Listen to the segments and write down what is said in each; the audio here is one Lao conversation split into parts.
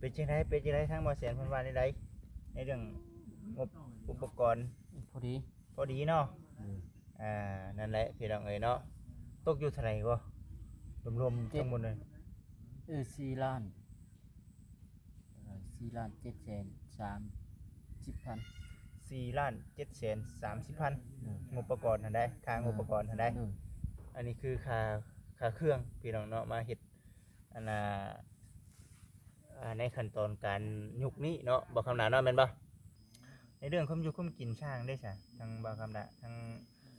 ເປັນຈັ່ງໃດ ເປັນຈັ່ງໃດ ທາງບໍ່ແສນເພິ່ນວ່າແນວໃດ ໃນເລື່ອງງົບອຸປະກອນ? ພໍດີ ພໍດີເນາະ. ເອີ ອ່າ ນັ້ນແຫຼະພີ່ນ້ອງເອີຍເນາະ. ຕົກຢູ່ເທົ່າໃດກໍລວມໆ ທັງໝົດເລີຍ? ເອີ ສີ່ລ້ານ ເອີ ສີ່ລ້ານເຈັດແສນສາມສິບພັນ ສີ່ລ້ານເຈັດແສນສາມສິບພັນ. ເອີ ງົບປະກອນຫັ້ນໃດ໋ ຄ່າງົບປະກອນຫັ້ນໃດ໋. ເອີ ອັນນີ້ຄືຄ່າ ຄ່າເຄື່ອງພີ່ນ້ອງເນາະ ມາເຮັດ ອັນນ່າ ອ່າ ໃນຂັ້ນຕອນການຍຸກນີ້ເນາະ ບ່າວຄຳຫຼ້າເນາະ ແມ່ນບໍ່? ໃນເລື່ອງຄວາມຢູ່ຄວາມກິນຊ່າງເດ້ຊະ ທາງບ່າວຄຳຫຼ້າ ທາງ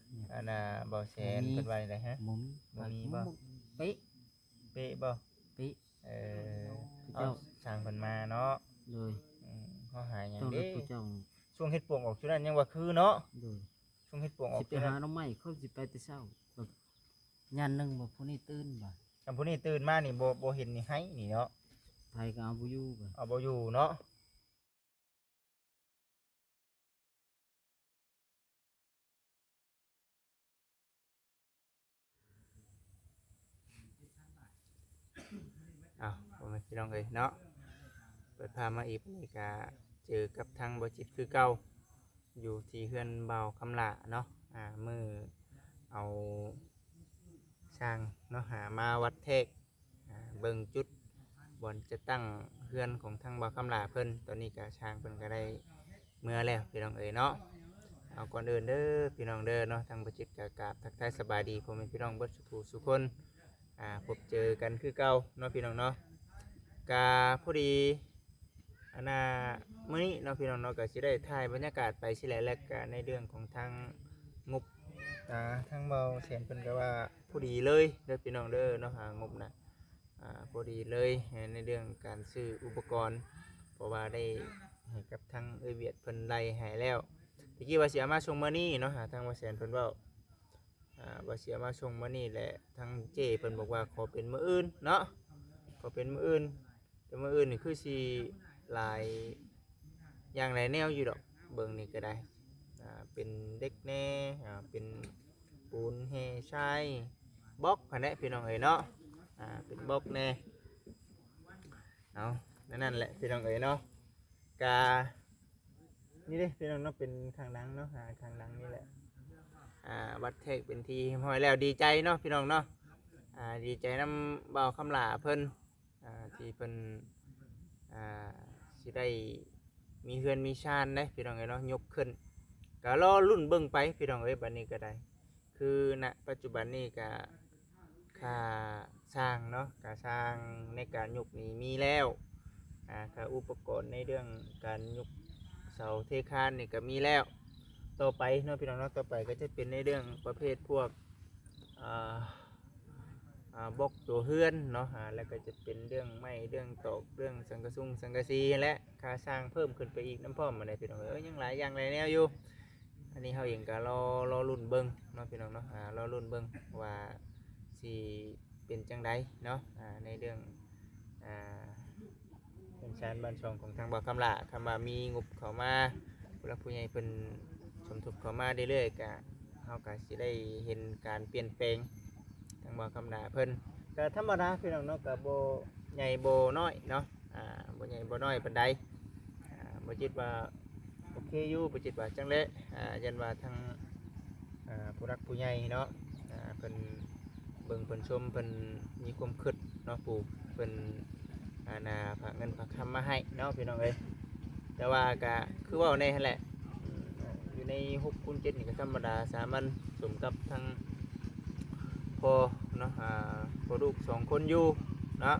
ອືມ ອັນນ່າ ບ່າວແສນ ບໍ່ມີ ເພິ່ນວ່າຈັ່ງໃດຮະ? ບໍ່ມີ ບໍ່ມີບໍ່? ເປະ ເປະບໍ່? ເປະ ເອີ ເຂົາເຈົ້າ ເອົາ ຊ່າງເພິ່ນມາເນາະ. ໂດຍ ອືມ ເຮົາຫາຫຍັງເດ້ ຊ່ວງເຮັດປວກອອກຊຸດນັ້ນຍັງວ່າຄືເນາະ. ໂດຍ ຊ່ວງເຮັດປວກອອກ ຊິໄປ ຊຸດນັ້ນ ຫາໜໍ່ໄມ້ ເຂົາຊິໄປແຕ່ເຊົ້າ ແບບຍາມໜຶ່ງບໍ່ ຜູ້ນີ້ຕື່ນບໍ່ ຄັນຜູ້ນີ້ຕື່ນມານີ້ ບໍ່ ບໍ່ເຫັນນີ້ໄຫ້ນີ້ເນາະ ໃຜກໍເອົາບໍ່ຢູ່ ເອົາບໍ່ຢູ່ເນາະ. ອ້າວ ພໍ່ແມ່ພີ່ນ້ອງເອີຍເນາະ ເປີດພາບມາອີກ ນີ້ກະເຈີກັບທາງບໍ່ຈິດຄືເກົ່າ ຢູ່ທີ່ເຮືອນບ່າວຄຳຫຼ້າເນາະ. ອ່າ ມື້ເອົາຊ່າງເນາະ ຫາມາວັດແທກ ອ່າ ເບິ່ງຈຸດບ່ອນຈະຕັ້ງເຮືອນຂອງທາງບ່າວຄຳຫຼ້າເພິ່ນ. ຕອນນີ້ກະຊ່າງເພິ່ນກະໄດ້ເມືອແລ້ວພີ່ນ້ອງເອີຍເນາະ. ເອົາ ກ່ອນອື່ນເດີພີ່ນ້ອງເດີເນາະ ທາງບໍ່ຈິດກະກາບທັກທາຍສະບາຍດີພໍ່ແມ່ພີ່ນ້ອງເບິດສູ່ຜູ້ສູ່ຄົນ ອ່າ ພົບເຈີກັນຄືເກົ່າເນາະພີ່ນ້ອງເນາະ. ກະພໍດີ ອັນນ່າ ມື້ນີ້ເນາະພີ່ນ້ອງເນາະ ກະຊິໄດ້ຖ່າຍບັນຍາກາດໄປຊີ້ແຫຼະ ແລະກະໃນເລື່ອງຂອງທາງງົບ ອ່າ ທາງເບົາແສນເພິ່ນກະວ່າພໍດີເລີຍເດີພີ່ນ້ອງເດີເນາະ ຫາງົບນະ ອ່າ ພໍດີເລີຍ ໃນເລື່ອງການຊື້ອຸປະກອນ ເພາະວ່າໄດ້ໃຫ້ກັບທາງເອື້ອຍວຽດເພິ່ນໄລ່ໃຫ້ແລ້ວ. ແຕ່ກີ້ວ່າຊິເອົາມາສົ່ງມື້ນີ້ເນາະ ຫາທາງເບົາແສນເພິ່ນເວົ້າ ອ່າ ວ່າຊິເອົາມາສົ່ງມື້ນີ້ແຫຼະ ທາງເຈ້ເພິ່ນບອກວ່າຂໍເປັນມື້ອື່ນເນາະ ຂໍເປັນມື້ອື່ນ. ແຕ່ມື້ອື່ນນີ້ຄືຊິຫຼາຍຢ່າງຫຼາຍແນວຢູ່ດອກ ເບິ່ງນີ້ກໍໄດ້ ອ່າ ເປັນເຫຼັກແດ່ ອ່າ ເປັນປູນແຮ່ຊາຍ ບລັອກຫັ້ນແຫຼະພີ່ນ້ອງເອີຍເນາະ ອ່າ ເປັນບລັອກແດ່. ເອົາ ນັ້ນແຫຼະພີ່ນ້ອງເອີຍເນາະ ກະ ນີ້ເດ້ພີ່ນ້ອງເນາະ ເປັນຂ້າງຫຼັງເນາະ ອ່າ ຂ້າງຫຼັງນີ້ແຫຼະ ອ່າ ວັດແທກເປັນທີ່ຮຽບຮ້ອຍແລ້ວ ດີໃຈເນາະພີ່ນ້ອງເນາະ ອ່າ ດີໃຈນຳບ່າວຄຳຫຼ້າເພິ່ນ ອ່າ ທີ່ເພິ່ນ ອ່າ ຊິໄດ້ມີເຮືອນມີຊານເດ້ພີ່ນ້ອງເອີຍເນາະ ຍົກຂຶ້ນ ກະລໍລຸ້ນເບິ່ງໄປພີ່ນ້ອງເອີຍ ບາດນີ້ກໍໄດ້. ຄືນະປັດຈຸບັນນີ້ກະຄ່າຊ່າງເນາະ ຄ່າຊ່າງໃນການຍົກນີ້ມີແລ້ວ ອ່າ ຄ່າອຸປະກອນໃນເລື່ອງການຍົກເສົາເທຄານນີ້ກະມີແລ້ວ. ຕໍ່ໄປເນາະພີ່ນ້ອງເນາະ ຕໍ່ໄປກໍຈະເປັນໃນເລື່ອງປະເພດພວກ ອ່າ ອ່າ ບລັອກຕົວເຮືອນເນາະ ອ່າ ແລ້ວກໍຈະເປັນເລື່ອງໄມ້ ເລື່ອງຕອກ ເລື່ອງສັງກະສຸງສັງກະສີຫັ້ນແຫຼະ ຄ່າຊ່າງເພີ່ມຂຶ້ນໄປອີກນຳພ້ອມ ອັນນີ້ພີ່ນ້ອງເອີຍ ຍັງຫຼາຍຢ່າງຫຼາຍແນວຢູ່. ອັນນີ້ເຮົາເອງກໍລໍ ລໍລຸ້ນເບິ່ງເນາະພີ່ນ້ອງເນາະ ອ່າ ລໍລຸ້ນເບິ່ງວ່າຊິເປັນຈັ່ງໃດເນາະ ອ່າ ໃນເລື່ອງ ອ່າ ເຮືອນຊານບ້ານຊ່ອງຂອງທາງບ່າວຄຳຫຼ້າ ຄັນວ່າມີງົບເຂົ້າມາ ຜູ້ຫຼັກຜູ້ໃຫຍ່ເພິ່ນສົມທົບເຂົ້າມາເລື້ອຍໆ ກະ ເຮົາກະຊິໄດ້ເຫັນການປ່ຽນແປງ ທາງບ່າວຄຳຫຼ້າເພິ່ນ ກະທຳມະດາພີ່ນ້ອງເນາະ ກະບໍ່ໃຫຍ່ບໍ່ນ້ອຍເນາະ ອ່າ ບໍ່ໃຫຍ່ບໍ່ນ້ອຍປານໃດ ອ່າ ບໍ່ຈິດວ່າໂອເຄຢູ່ ບໍ່ຈິດວ່າຈັ່ງໃດ ອ່າ ຢ້ານວ່າທາງ ອ່າ ຜູ້ຫຼັກຜູ້ໃຫຍ່ເນາະ ອ່າ ເພິ່ນເບິ່ງເພິ່ນຊົມ ເພິ່ນມີຄວາມຄິດເນາະ ຜູ້ເພິ່ນ ອ່າ ນາ ຝາກເງິນຝາກຄຳມາໃຫ້ເນາະ ພີ່ນ້ອງເອີຍ. ແຕ່ວ່າກະຄືເວົ້າແນ່ຫັ້ນແຫຼະ ອືມ ຢູ່ໃນຫົກຄູນເຈັດນີ້ກໍທຳມະດາສາມັນ ສົມກັບທັງພໍ່ເນາະ ອ່າ ພໍ່ລູກສອງຄົນຢູ່ເນາະ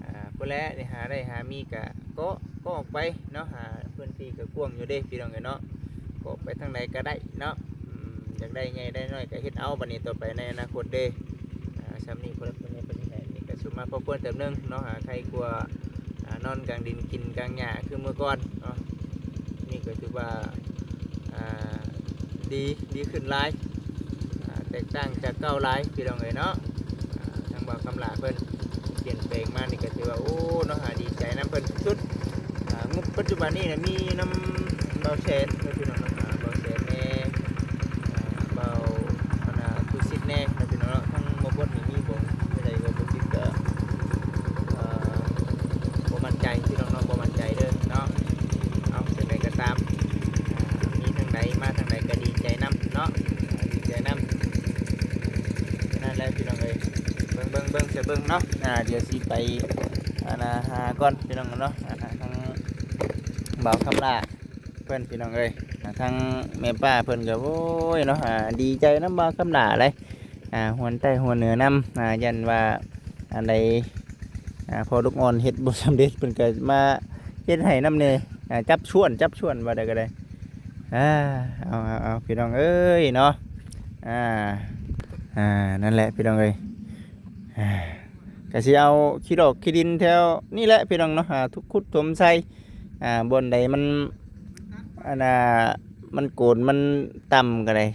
ອ່າ ພຸ້ນແຫຼະ ໄດ້ຫາໄດ້ຫາມີກະເກາະ ເກາະອອກໄປເນາະ ອ່າ ພື້ນທີ່ກໍກວ້າງຢູ່ເດ້ ພີ່ນ້ອງເອີຍເນາະ ເກາະໄປທາງໃດກໍໄດ້ເນາະ ອືມ ຢາກໄດ້ໃຫຍ່ໄດ້ນ້ອຍກໍເຮັດເອົາ ບັດນີ້ຕໍ່ໄປໃນອະນາຄົດເດ້ ອ່າ ຊ່ຳນີ້ເພິ່ນ ເພິ່ນ ເພິ່ນເຮັດໃຫ້ ກໍສົມມາພໍຄວນເຕີບໜຶ່ງເນາະ ຫາໄຄກວ່າ ອ່າ ນອນກາງດິນກິນກາງຫຍ້າຄືເມື່ອກ່ອນເນາະ ນີ້ກໍຖືວ່າ ອ່າ ດີ ດີຂຶ້ນຫຼາຍ ອ່າ ແຕກຕ່າງຈາກເກົ່າຫຼາຍ ພີ່ນ້ອງເອີຍເນາະ ອ່າ ທາງບ່າວຄຳຫຼ້າເພິ່ນປ່ຽນແປງມານີ້ກໍຖືວ່າ ໂອ້ ເນາະ ອ່າ ດີໃຈນຳເພິ່ນສຸດໆ ອ່າ ງົບປັດຈຸບັນນີ້ນະ ມີນຳບ່າວແສນເນາະ ພີ່ນ້ອງເນາະ ອ່າ ບ່າວແສນແດ່ ອ່າ ບ່າວ ອັນນ່າ ພູສິດແດ່ເນາະ ພີ່ນ້ອງເນາະ ທັງໝົດນີ້ມີບໍ່ ມີໃດບໍ່ ບໍ່ຕິດກໍ ອ່າ ງເນາະ ອ່າ ດຽວຊິໄປ ອັນນ່າ ຫາກ່ອນພີ່ນ້ອງເນາະ ອ່າ ທາງບ່າວຄຳຫຼ້າເພິ່ນພີ່ນ້ອງເອີຍ ອ່າ ທາງແມ່ປ້າເພິ່ນກໍ ໂອ້ຍເນາະ ອ່າ ດີໃຈນຳບ່າວຄຳຫຼ້າເລີຍ ອ່າ ຮວນໃຕ້ຮວນເໜືອນຳ ອ່າ ຢ້ານວ່າອັນໃດ ອ່າ ພໍ່ລູກອ່ອນເຮັດບໍ່ສຳເລັດ ເພິ່ນກໍມາເຮັດໃຫ້ນຳແດ່ ອ່າ ຈັບຊວນ ຈັບຊວນ ວ່າໄດ້ກໍໄດ້ ອ່າ ເອົາ ເອົາ ເອົາ ພີ່ນ້ອງເອີຍເນາະ ອ່າ ອ່າ ນັ້ນແຫຼະພີ່ນ້ອງເອີຍ ອ່າ ກໍຊິເອົາຂີ້ດອກຂີ້ດິນແຖວນີ້ແຫຼະພີ່ນ້ອງເນາະ ອ່າ ທຸກ ຂຸດຖົມໃສ່ ອ່າ ບ່ອນໃດມັນ ອັນນ່າ ມັນໂກນ ມັນຕ່ຳກໍໄດ້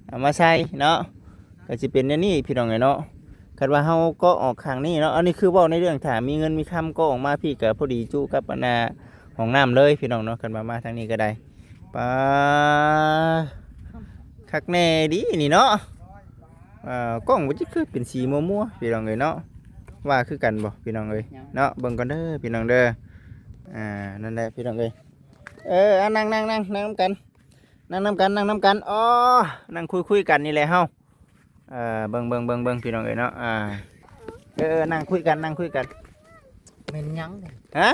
ເອົາມາໃສ່ເນາະ ກໍຊິເປັນແນວນີ້ພີ່ນ້ອງເອີຍເນາະ ຄັນວ່າເຮົາກໍອອກຂ້າງນີ້ເນາະ ອັນນີ້ຄືເວົ້າໃນເລື່ອງຖ້າມີເງິນມີຄຳກໍອອກມາພີ້ກໍພໍດີຈຸກັບອັນນ່າຫ້ອງນ້ຳເລີຍພີ່ນ້ອງເນາະ ຄັນວ່າມາທາງນີ້ກໍໄດ້ ປາ ຄັກແນ່ດີນີ້ເນາະ ເອີ ກ້ອງມັນຈະຄືເປັນສີມົວໆ ພີ່ນ້ອງເອີຍເນາະ ວ່າຄືກັນບໍ່ພີ່ນ້ອງເອີຍເນາະ ເບິ່ງກ່ອນເດີພີ່ນ້ອງເດີ ອ່າ ນັ້ນແຫຼະພີ່ນ້ອງເອີຍ ເອີ ອ່າ ນັ່ງໆໆ ນັ່ງນຳກັນ ນັ່ງນຳກັນ ນັ່ງນຳກັນ ອໍ ນັ່ງຄຸຍໆກັນນີ້ແຫຼະເຮົາ ເອີ ເບິ່ງໆໆໆ ພີ່ນ້ອງເອີຍເນາະ ອ່າ ເອີ ນັ່ງຄຸຍກັນ ນັ່ງຄຸຍກັນ ແມ່ນຫຍັງນີ້ ຮະ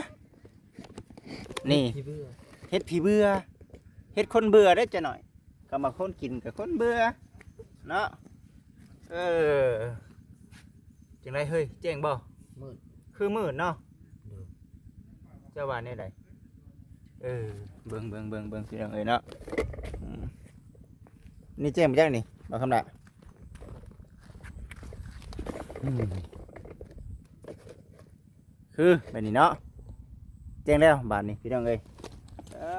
ນີ້ ຂີ້ເບື່ອ ເຫັດຂີ້ເບື່ອ ເຫັດຄົນເບື່ອເດ້ຈະໜ້ອຍ ກໍມາຄົນກິນກໍຄົນເບື່ອເນາະ ເອີ ຈັ່ງໃດເຮີ້ຍ ແຈ້ງບໍ່? ມືດ ຄືມືດເນາະ ໂດຍ ເຈົ້າວ່າແນວໃດ? ເອີ ເບິ່ງໆໆໆ ພີ່ນ້ອງເອີຍເນາະ ອືມ ນີ້ແຈ້ງບໍ່ຈັກນີ້ ບ່າວຄຳຫຼ້າ ອືມ ຄືແບບນີ້ເນາະ ແຈ້ງແລ້ວບາດນີ້ພີ່ນ້ອງເອີຍ ເອີ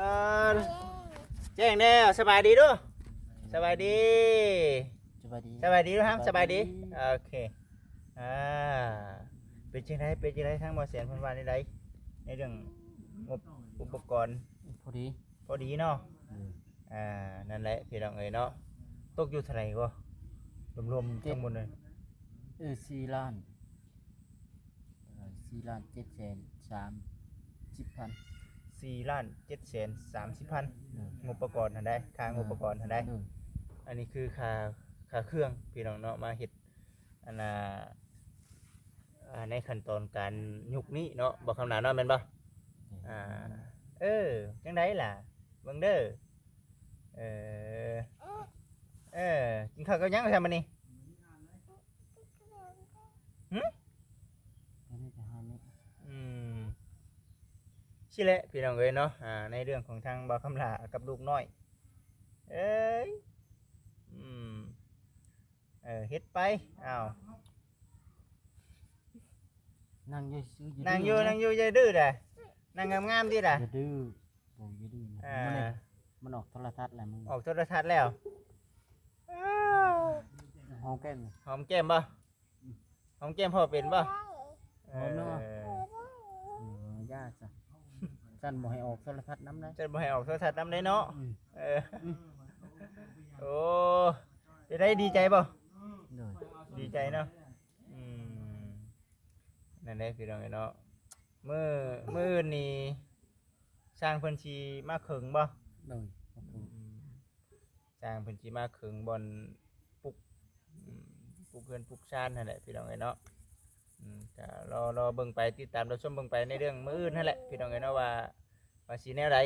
ແຈ້ງແລ້ວ ສະບາຍດີດູ ສະບາຍດີ ສະບາຍດີ ສະບາຍດີດູ ສະບາຍດີ ສະບາຍດີ ໂອເຄ ອ່າ ເປັນຈັ່ງໃດ ເປັນຈັ່ງໃດ ທາງບ່າວແສນເພິ່ນວ່າແນວໃດ ໃນເລື່ອງງົບອຸປະກອນ ພໍດີ ພໍດີເນາະ ອືມ ອ່າ ນັ້ນແຫຼະພີ່ນ້ອງເອີຍເນາະ ຕົກຢູ່ເທົ່າໃດກໍລວມໆ ທັງໝົດເລີຍ ເອີ ສີ່ລ້ານ ເອີ ສີ່ລ້ານເຈັດແສນສາມສິບພັນ ສີ່ລ້ານເຈັດແສນສາມສິບພັນ ໂດຍ ງົບປະກອນຫັ້ນໃດ໋ ຄ່າງົບປະກອນຫັ້ນໃດ໋ ໂດຍ ອັນນີ້ຄືຄ່າ ຄ່າເຄື່ອງພີ່ນ້ອງເນາະ ມາເຮັດ ອັນນ່າ ອ່າ ໃນຂັ້ນຕອນການຍຸກນີ້ເນາະ ບໍ່ຄຳນາເນາະ ແມ່ນບໍ່? ອືມ ອ່າ ເອີ ຈັ່ງໃດລະ ເບິ່ງເດີ ເອີ ເອີ ກິນເຂົ້າກັບຫຍັງຊະມື້ນີ້? ຫຶ? ອືມ ຊີ້ແຫຼະພີ່ນ້ອງເອີຍເນາະ ອ່າ ໃນເລື່ອງຂອງທາງບ່າວຄຳຫຼ້າກັບລູກນ້ອຍ ເອີຍ ອືມ ເອີ ເຮັດໄປ ອ້າວ ນັ່ງຢູ່ຊື່ ນັ່ງຢູ່ ນັ່ງຢູ່ ຢ່າດື້ດາ ນັ່ງງາມໆຕິດາ ຢ່າດື້ ບໍ່ ຢ່າດື້ ອ່າ ມັນອອກ ມັນອອກໂທລະທັດແລ້ວ ມັນອອກໂທລະທັດແລ້ວ ຫອມແກ້ມ ຫອມແກ້ມບໍ່? ຫອມແກ້ມພໍ່ເປັນບໍ່? ຫອມເນາະ ເອີ ເອີ ຢ່າຊະ ຊັ້ນບໍ່ໃຫ້ອອກໂທລະທັດນຳເດ້ ຊັ້ນບໍ່ໃຫ້ອອກໂທລະທັດນຳເດ້ເນາະ ອືມ ເອີ ອືມ ໂອ້ ເປັນໃດ ດີໃຈບໍ່? ໂດຍ ດີໃຈເນາະ ອືມ ນັ້ນແຫຼະພີ່ນ້ອງເອີຍເນາະ ມື້ ມື້ອື່ນນີ້ຊ່າງເພິ່ນຊິມາເຄິ່ງບໍ່? ໂດຍ ອືມ ຊ່າງເພິ່ນຊິມາເຄິ່ງບ່ອນປຸກ ອືມ ປຸກເຮືອນປຸກຊານຫັ້ນແຫຼະພີ່ນ້ອງເອີຍເນາະ ອືມ ກະລໍ ລໍເບິ່ງໄປ ຕິດຕາມຮັບຊົມເບິ່ງໄປໃນເລື່ອງມື້ອື່ນຫັ້ນແຫຼະພີ່ນ້ອງເອີຍເນາະ ວ່າ ວ່າຊິແນວໃດ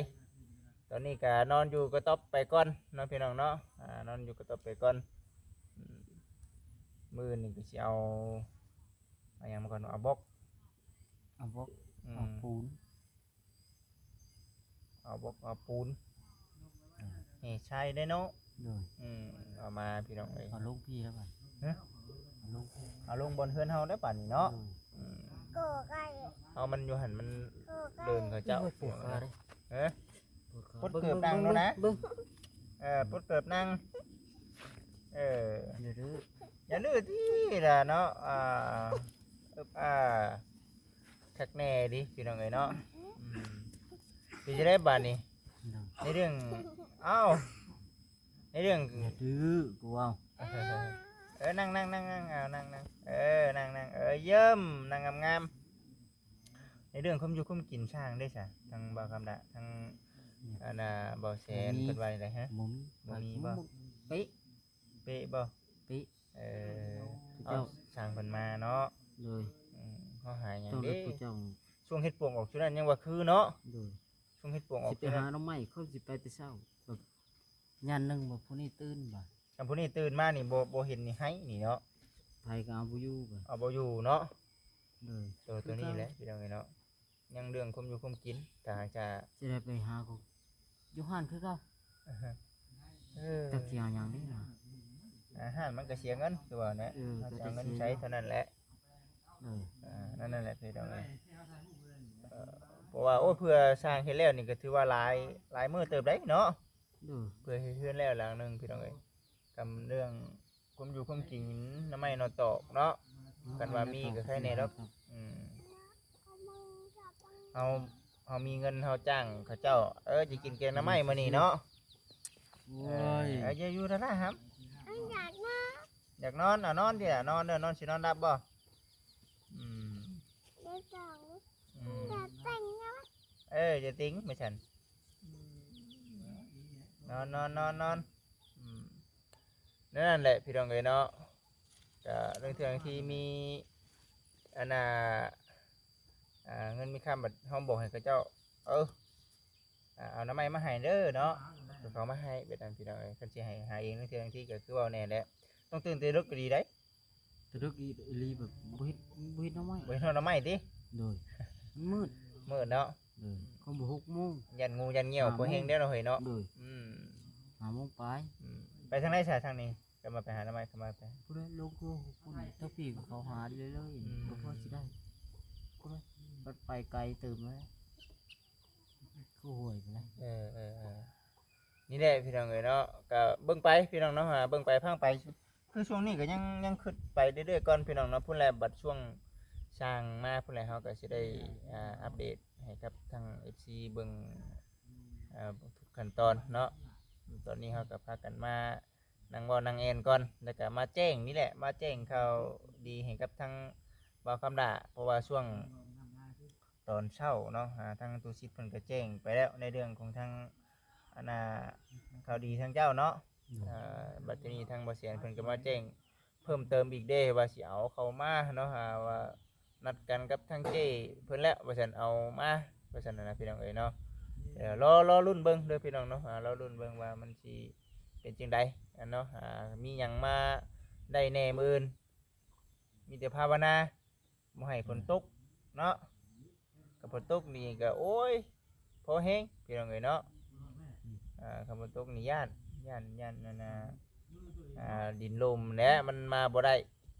ຕອນນີ້ກະນອນຢູ່ກະຕ໊ອບໄປກ່ອນເນາະພີ່ນ້ອງເນາະ ອ່າ ນອນຢູ່ກະຕ໊ອບໄປກ່ອນ ອືມ ມື້ອື່ນນີ້ກະຊິເອົາ ເອົາຫຍັງມາກ່ອນ ເອົາບລັອກ ເອົາບລັອກ ອືມ ເອົາປູນ ເອົາບລັອກເອົາປູນ ອືມ ແຫ່ຊາຍໄດ້ເນາະ ໂດຍ ອືມ ເອົາມາພີ່ນ້ອງເອີຍ ເອົາລົງພີ້ແລ້ວບັດ ຮະ ເອົາລົງ ເອົາລົງບ່ອນເຮືອນເຮົາໄດ້ປານນີ້ເນາະ ໂດຍ ອືມ ເອົາມັນຢູ່ຫັ້ນມັນເດີນເຂົາເຈົ້າ ໂອ້ຍ ປວດຂາເດ້ ຮະ ປວດຂາ ປົດເກີບນັ່ງດູນະ ເບິ່ງ ເອີ ປົດເກີບນັ່ງ ເອີ ຢ່າດື້ ຢ່າດື້ຕິລະເນາະ ອ່າ ອຶບ ອ່າ ຄັກແນ່ເດພີ່ນ້ອງເອີຍເນາະ ອືມ ເປັນຈັ່ງໃດບາດນີ້ ໃນເລື່ອງ ເອົ້າ ໃນເລື່ອງ ຢ່າດື້ ກູເວົ້າ ເອີ ນັ່ງໆໆ ເອົານັ່ງໆ ເອີ ນັ່ງໆ ເອີ ຢ້ຽມ ນັ່ງງາມໆ ໃນເລື່ອງຄວາມຢູ່ຄວາມກິນຊ່າງເດ້ຊະ ທາງບ່າວຄຳດາ ທາງ ອືມ ອັນນ່າ ບ່າວແສນ ບໍ່ມີ ເພິ່ນວ່າຈັ່ງໃດ ຮະ ບໍ່ມີ ບໍ່ມີບໍ່ ເປະ ເປະບໍ່ ເປະ ເອີ ເຂົາເຈົ້າ ເອົາ ຊ່າງເພິ່ນມາເນາະ ໂດຍ ອືມ ເຮົາຫາຫຍັງເດ້ ຕ້ອງເຮັດຜູ້ເຈົ້າ ຊ່ວງເຫັດປວກອອກ ຊ່ວງນັ້ນຍັງວ່າຄືເນາະ ໂດຍ ຊ່ວງເຫັດປວກອອກ ຊິໄປຫາໜໍ່ໄມ້ ເຂົາຊິໄປແຕ່ເຊົ້າ ແບບຍາມໜຶ່ງບໍ່ ຜູ້ນີ້ຕື່ນບໍ່ ຄັນຜູ້ນີ້ຕື່ນມານີ້ ບໍ່ ບໍ່ເຫັນນີ້ໄຫ້ນີ້ເນາະ ໃຜກໍເອົາບໍ່ຢູ່ ເອົາບໍ່ຢູ່ເນາະ ໂດຍ ໂຕ ໂຕນີ້ແຫຼະ ຄືເກົ່າ ພີ່ນ້ອງເອີຍເນາະ ຍັງເລື່ອງຄວາມຢູ່ຄວາມກິນ ຖ້າຫາກຈະ ຊິໄດ້ໄປຫາເຂົາຢູ່ຮ້ານຄືເກົ່າ ເອີ ຈັກຊິເອົາຫຍັງເດ້ ອາຫານມັນກໍເສຍເງິນ ຄືວ່າແຫຼະ ເອີ ເຮົາຈະເອົາເງິນໃສເທົ່ານັ້ນແຫຼະ ໂດຍ ອ່າ ນັ້ນ ນັ້ນແຫຼະ ພີ່ນ້ອງເອີຍ ເອີ ເພາະວ່າ ໂອ້ ເພື່ອສ້າງເຮັດແລ້ວນີ້ກໍຖືວ່າຫຼາຍ ຫຼາຍມື້ເຕີບໄດ໋ເນາະ ໂດຍ ເພື່ອເຮັດເຮືອນແລ້ວຫຼັງໜຶ່ງ ພີ່ນ້ອງເອີຍ ກັບເລື່ອງຄວາມຢູ່ຄວາມກິນ ໜໍ່ໄມ້ໜໍ່ຕອກເນາະ ຄັນວ່າມີກໍໃຄແດ່ດອກ ອືມ ເຮົາ ເຮົາມີເງິນ ເຮົາຈ້າງເຂົາເຈົ້າ ເອີ ຈະກິນແກງໜໍ່ໄມ້ມື້ນີ້ເນາະ ໂອ້ຍ ເອີ ເອີ ຢ່າຢູ່ທາງນັ້ນຫຳ ຢາກນອນ ຢາກນອນ ເອົານອນຕິລະ ນອນເດີ ນອນ ຊິນອນຫຼັບບໍ່? ອືມ ອືມ ເອີ ຢ່າຕິງ ວ່າຊັ້ນ ນອນ ນອນ ນອນ ນອນ ອືມ ນັ້ນແຫຼະ ພີ່ນ້ອງເອີຍເນາະ ກະເລື່ອງເທື່ອທີ່ມີ ອັນນ່າ ອ່າ ເງິນມີຄຳ ບັດເຮົາບອກໃຫ້ເຂົາເຈົ້າ ເອີ ອ່າ ເອົາໜໍ່ໄມ້ມາໃຫ້ເດີເນາະ ເຂົາເອົາມາໃຫ້ ແບບນັ້ນ ພີ່ນ້ອງເອີຍ ຄັນຊິໃຫ້ຫາເອງ ເລື່ອງເທື່ອທີ່ກໍຄືເວົ້າແນ່ແຫຼະ ຕ້ອງຕື່ນແຕ່ເດິກກໍດີໄດ໋ ແຕ່ເດິກອີ່ຫຼີ ແບບບໍ່ເຫັນ ບໍ່ເຫັນໜໍ່ໄມ້ ບໍ່ເຫັນໜໍ່ໄມ້ຕິ ໂດຍ ມັນມືດ ມືດເນາະ ໂດຍ ກໍບໍ່ ຫົກໂມງ ຢ້ານງູຢ້ານງຽ້ວ ພວກເຮົງເດ້ເນາະ ເຮີ້ຍເນາະ ໂດຍ ອືມ ຫ້າໂມງປາຍ ອືມ ໄປທາງໃດຊະ ທາງນີ້ ກໍມາໄປຫາໜໍ່ໄມ້ ກໍມາໄປ ຜູ້ໃດລົງຄືຜູ້ໃດ ທາງພີ້ກໍເຂົາຫາເລື້ອຍໆ ອືມ ກໍພໍຊິໄດ້ ຜູ້ໃດ ໄປໄກເຕີບແລ້ວ ຄືຫ້ວຍພຸ້ນນະ ເອີ ເອີ ເອີ ນີ້ແຫຼະ ພີ່ນ້ອງເອີຍເນາະ ກໍເບິ່ງໄປ ພີ່ນ້ອງເນາະ ຫາເບິ່ງໄປຟັງໄປ ຄືຊ່ວງນີ້ກໍຍັງ ຍັງຄຶດໄປເລື້ອຍໆກ່ອນ ພີ່ນ້ອງເນາະ ພຸ້ນແຫຼະ ບັດຊ່ວງຊ່າງມາພຸ້ນແຫຼະ ເຮົາກໍຊິໄດ້ ອ່າ ອັບເດດໃຫ້ກັບທາງເອັຟຊີເບິ່ງ ອ່າ ທຸກຂັ້ນຕອນເນາະ ຕອນນີ້ເຮົາກໍພາກັນມານັ່ງເວົ້ານັ່ງແອ່ນກ່ອນ ແລ້ວກໍມາແຈ້ງນີ້ແຫຼະ ມາແຈ້ງຂ່າວດີໃຫ້ກັບທາງບ່າວຄຳຫຼ້າ ເພາະວ່າຊ່ວງ ຕອນເຊົ້າເນາະ ອ່າ ທາງຕູ້ຊິດເພິ່ນກໍແຈ້ງໄປແລ້ວ ໃນເລື່ອງຂອງທາງ ອັນນ່າ ຂ່າວດີທາງເຈົ້າເນາະ ໂດຍ ອ່າ ບັດທີນີ້ທາງບ່າວແສນເພິ່ນກໍມາແຈ້ງເພີ່ມເຕີມອີກເດ້ ວ່າຊິເອົາເຂົ້າມາເນາະ ອ່າ ວ່ານັດກັນກັບທາງເຈ້ເພິ່ນແລ້ວ ວ່າຊັ້ນ ເອົາມາ ວ່າຊັ້ນນະ ພີ່ນ້ອງເອີຍເນາະ ເອີ ລໍ ລໍລຸ້ນເບິ່ງເດີ ພີ່ນ້ອງເນາະ ອ່າ ລໍລຸ້ນເບິ່ງວ່າມັນຊິເປັນຈັ່ງໃດ ອັນເນາະ ອ່າ ມີຫຍັງມາໄດ້ແດ່ມື້ອື່ນ ມີແຕ່ພາວະນາ ບໍ່ໃຫ້ຝົນຕົກເນາະ ຄັນຝົນຕົກນີ້ກໍ ໂອ້ຍ ພໍແຮງ ພີ່ນ້ອງເອີຍເນາະ ອ່າ ຄັນຝົນຕົກນີ້ຢ້ານ ຢ້ານ ຢ້ານ ອັນນ່າ ອ່າ ດິນລົມແຫຼະ ມັນມາບໍ່ໄດ້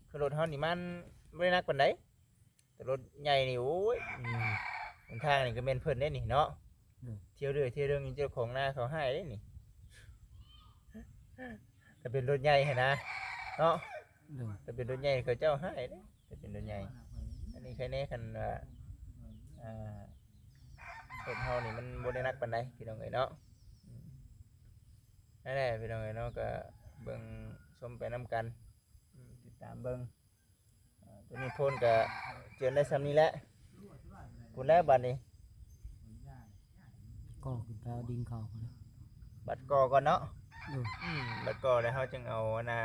ຄືລົດເຮົານີ້ມັນບໍ່ໄດ້ໜັກປານໃດ ແຕ່ລົດໃຫຍ່ນີ້ ໂອ້ຍ ອືມ ຫົນທາງນີ້ກໍແມ່ນເພິ່ນເດ້ນີ້ເນາະ ໂດຍ ທ່ຽວເລື້ອຍທ່ຽວເລື່ອງ ເຈົ້າຂອງນາເຂົາຮ້າຍເດ້ນີ້ ຖ້າເປັນລົດໃຫຍ່ຫັ້ນນະເນາະ ໂດຍ ຖ້າເປັນລົດໃຫຍ່ເຂົາເຈົ້າຮ້າຍເດ້ ຖ້າເປັນລົດໃຫຍ່ ອັນນີ້ໃຄແນ່ຄັນວ່າ ອ່າ ລົດເຮົານີ້ມັນບໍ່ໄດ້ໜັກປານໃດ ພີ່ນ້ອງເອີຍເນາະ ອືມ ນັ້ນແຫຼະ ພີ່ນ້ອງເອີຍເນາະ ກໍເບິ່ງຊົມໄປນຳກັນ ອືມ ຕິດຕາມເບິ່ງ ອ່າ ຕອນນີ້ໂພນກໍເຈີນໄດ້ຊ່ຳນີ້ແຫຼະ ພຸ້ນແລ້ວບັດນີ້ ກໍຂຶ້ນໄປເອົາດິນເຂົ້າພຸ້ນແຫຼະ ບັດກໍກ່ອນເນາະ ໂດຍ ອືມ ບັດກໍແລ້ວເຮົາຈຶ່ງເອົາອັນນ່າ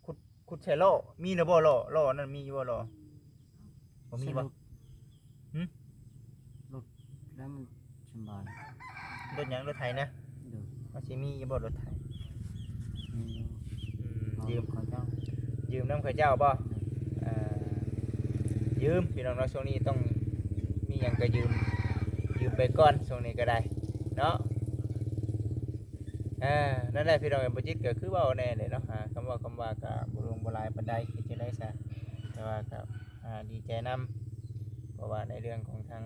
ຂຸດ ຂຸດໃສ່ລໍ້ ມີແລ້ວບໍ່ລໍ້ ລໍ້ນັ້ນມີຢູ່ບໍ່ລໍ້ ບໍ່ມີບໍ່ ສະຫຼຸບ ຫື ລົດແລ້ວມັນສຳບາຍ ລົດຫຍັງ ລົດໄຖນະ ໂດຍ ມັນຊິມີຢູ່ບໍ່ລົດໄຖ ມີຢູ່ ອືມ ຢືມ ເຂົາເຈົ້າ ຢືມນຳເຂົາເຈົ້າບໍ່ ໂດຍ ເອີ ຢືມ ພີ່ນ້ອງເນາະ ຊ່ວງນີ້ຕ້ອງມີຫຍັງກໍຢືມ ຢືມໄປກ່ອນ ຊ່ວງນີ້ກໍໄດ້ເນາະ ອ່າ ນັ້ນແຫຼະ ພີ່ນ້ອງເອີຍ ບໍ່ຈິດກໍຄືເວົ້າແນ່ແຫຼະເນາະ ອ່າ ຄຳເວົ້າຄຳວ່າກໍບໍ່ຫຼວງບໍ່ຫຼາຍປານໃດ ເຮັດຈັ່ງໃດຊະ ແຕ່ວ່າກໍ ອ່າ ດີໃຈນຳ ເພາະວ່າໃນເລື່ອງຂອງທາງ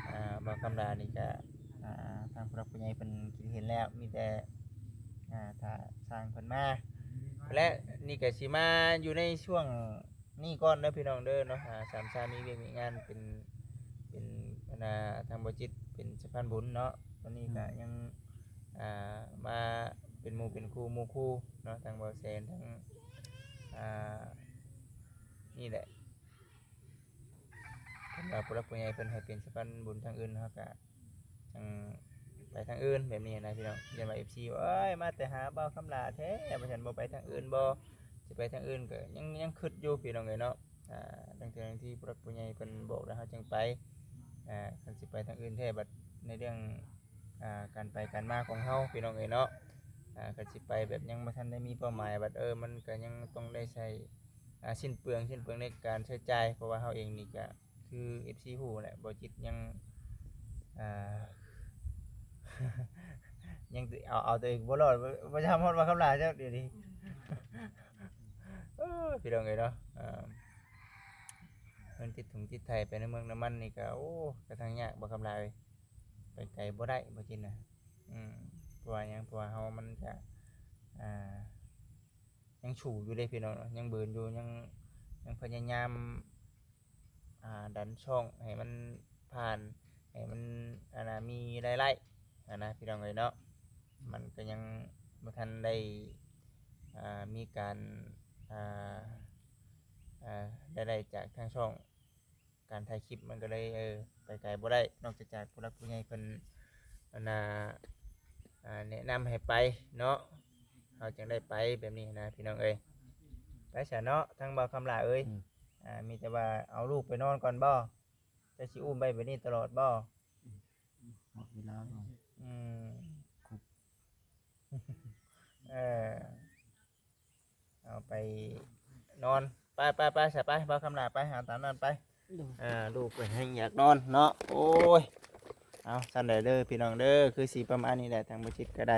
ອ່າ ບ່າວຄຳຫຼ້ານີ້ກະ ອ່າ ທາງຜູ້ຫຼັກຜູ້ໃຫຍ່ເພິ່ນຄິດເຫັນແລ້ວ ມີແຕ່ ອ່າ ຖ້າຊ່າງເພິ່ນມາ ແລະ ນີ້ກະຊິມາຢູ່ໃນຊ່ວງນີ້ກ່ອນເດີພີ່ນ້ອງເດີເນາະ ອ່າ ສາມຊາມີວຽກມີງານເປັນ ເປັນ ອັນນ່າ ທາງບໍ່ຈິດເປັນສະພານບຸນເນາະ ຕອນນີ້ກະ ອືມ ຍັງ ອ່າ ມາເປັນໝູ່ເປັນຄູ່ ໝູ່ຄູ່ເນາະ ທາງບ່າວແສນ ທາງ ອ່າ ນີ້ແຫຼະ ຄັນວ່າຜູ້ຫຼັກຜູ້ໃຫຍ່ເພິ່ນໃຫ້ເປັນສະພານບຸນທາງອື່ນ ເຮົາກະຈັ່ງໄປທາງອື່ນແບບນີ້ນະພີ່ນ້ອງ ຢ້ານວ່າເອັຟຊີ ໂອ້ຍ ມາແຕ່ຫາບ່າວຄຳຫຼ້າແທ້ ວ່າຊັ້ນ ບໍ່ໄປທາງອື່ນບໍ່ ຊິໄປທາງອື່ນກໍຍັງ ຍັງຄຶດຢູ່ພີ່ນ້ອງເອີຍເນາະ ອ່າ ບາງເທື່ອບາງທີຜູ້ຫຼັກຜູ້ໃຫຍ່ເພິ່ນບອກແລ້ວເຮົາຈຶ່ງໄປ ອ່າ ຄັນຊິໄປທາງອື່ນແທ້ ບັດໃນເລື່ອງ ອ່າ ການໄປການມາຂອງເຮົາ ພີ່ນ້ອງເອີຍເນາະ ອ່າ ຄັນຊິໄປແບບຍັງບໍ່ທັນໄດ້ມີເປົ້າໝາຍ ບັດ ເອີ ມັນກໍຍັງຕ້ອງໄດ້ໃຊ້ ອ່າ ສິ້ນເປືອງ ສິ້ນເປືອງໃນການໃຊ້ຈ່າຍ ເພາະວ່າເຮົາເອງນີ້ກໍ ຄືເອັຟຊີຮູ້ແຫຼະ ບໍ່ຈິດຍັງ ອ່າ ຍັງເອົາ ເອົາຕົວເອງບໍ່ລອດ ບໍ່ ບໍ່ຢາກຮອດວ່າຄຳຫຼາຍເຈົ້າດຽວນີ້ ເອີ ພີ່ນ້ອງເອີຍເນາະ ອ່າ ເງິນຕິດຖົງຕິດໄຖໄປໃນເມືອງນ້ຳມັນນີ້ກໍ ໂອ້ ກະທັງຍາກບໍ່ຄຳຫຼາຍ ໄປໄກບໍ່ໄດ້ບໍ່ຈິດນະ ອືມ ເພາະວ່າຫຍັງ ເພາະວ່າເຮົາມັນກະ ອ່າ ຍັງສູ້ຢູ່ເດ້ພີ່ນ້ອງເນາະ ຍັງບືນຢູ່ ຍັງ ຍັງພະຍາຍາມ ອ່າ ດັນຊ່ອງໃຫ້ມັນຜ່ານ ໃຫ້ມັນ ອັນນ່າ ມີລາຍໄດ້ຫັ້ນນະ ພີ່ນ້ອງເອີຍເນາະ ມັນກໍຍັງບໍ່ທັນໄດ້ ອ່າ ມີການ ອ່າ ອ່າ ລາຍໄດ້ຈາກທາງຊ່ອງ ການຖ່າຍຄລິບມັນກໍເລີຍ ເອີ ໄປໄກບໍ່ໄດ້ ນອກຈາກຜູ້ຫຼັກຜູ້ໃຫຍ່ເພິ່ນ ອັນນ່າ ອ່າ ແນະນຳໃຫ້ໄປເນາະ ເຮົາຈຶ່ງໄດ້ໄປແບບນີ້ນະ ພີ່ນ້ອງເອີຍ ໄປຊະເນາະ ທາງບ່າວຄຳຫຼ້າເອີຍ ອືມ ອ່າ ມີແຕ່ວ່າເອົາລູກໄປນອນກ່ອນບໍ່? ເຈົ້າຊິອຸ້ມໄປແບບນີ້ຕະຫຼອດບໍ່? ໝົດເວລາແລ້ວ ອືມ ເອີ ເອົາໄປນອນ ໄປ ໄປ ໄປຊະ ໄປ ບ່າວຄຳຫຼ້າ ໄປ ເອົາຕາມນັ້ນໄປ ໂດຍ ອ່າ ລູກເພິ່ນແຮ່ງຢາກນອນເນາະ ໂອ້ຍ ເອົາ ຊັ້ນໃດເດີພີ່ນ້ອງເດີ ຄືຊິປະມານນີ້ແຫຼະ ທາງບໍ່ຈິດກໍໄດ້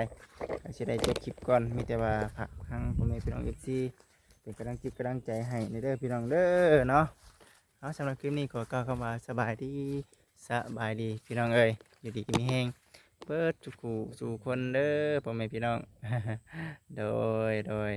ກໍຊິໄດ້ຈົບຄລິບກ່ອນ ມີແຕ່ວ່າຝາກທາງພໍ່ແມ່ພີ່ນ້ອງເອັຟຊີ ເປັນກຳລັງຈິດກຳລັງໃຈໃຫ້ແດ່ເດີພີ່ນ້ອງເດີເນາະ ເອົາ ສຳລັບຄລິບນີ້ຂໍກ່າວຄຳວ່າສະບາຍດີ ສະບາຍດີພີ່ນ້ອງເອີຍ ຢູ່ດີມີແຮງເບິດທຸກຜູ້ສູ່ຄົນເດີ ພໍ່ແມ່ພີ່ນ້ອງ ໂດຍ ໂດຍ.